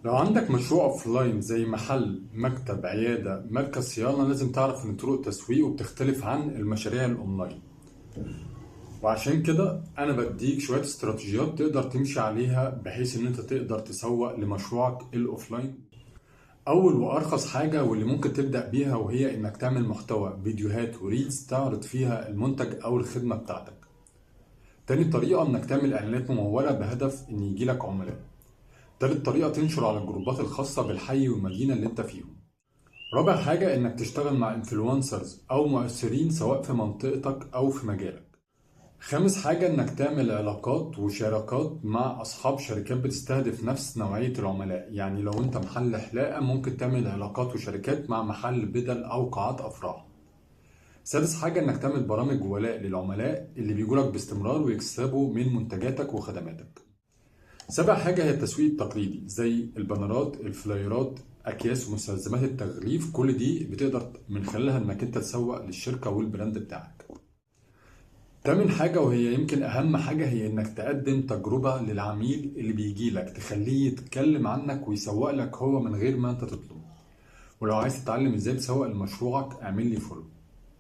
لو عندك مشروع offline زي محل، مكتب، عيادة، مركز صيانة، لازم تعرف ان طرق تسويقه بتختلف عن المشاريع الاونلاين. وعشان كده انا بديك شوية استراتيجيات تقدر تمشي عليها بحيث ان انت تقدر تسوق لمشروعك ال offline. اول وارخص حاجة واللي ممكن تبدأ بيها وهي انك تعمل محتوى فيديوهات و reels تعرض فيها المنتج او الخدمة بتاعتك. تاني طريقة انك تعمل اعلانات ممولة بهدف ان يجيلك عملاء. تالت طريقة تنشر على الجروبات الخاصة بالحي والمدينة اللي انت فيهم. رابع حاجة انك تشتغل مع influencers او مؤثرين سواء في منطقتك او في مجالك. خامس حاجة انك تعمل علاقات وشراكات مع اصحاب شركات بتستهدف نفس نوعية العملاء. يعني لو انت محل حلاقة ممكن تعمل علاقات وشركات مع محل بدل او قاعات افراح. سادس حاجة انك تعمل برامج ولاء للعملاء اللي بيجولك باستمرار ويكسبوا من منتجاتك وخدماتك. سابع حاجة هي التسويق التقليدي زي البانرات، الفلايرات، أكياس ومستلزمات التغليف. كل دي بتقدر من خلالها إنك أنت تسوق للشركة وال brand بتاعك. تامن حاجة وهي يمكن أهم حاجة هي إنك تقدم تجربة للعميل اللي بيجي لك تخليه يتكلم عنك ويسوق لك هو من غير ما أنت تطلب. ولو عايز تتعلم إزاي تسوق لمشروعك اعمل لي follow.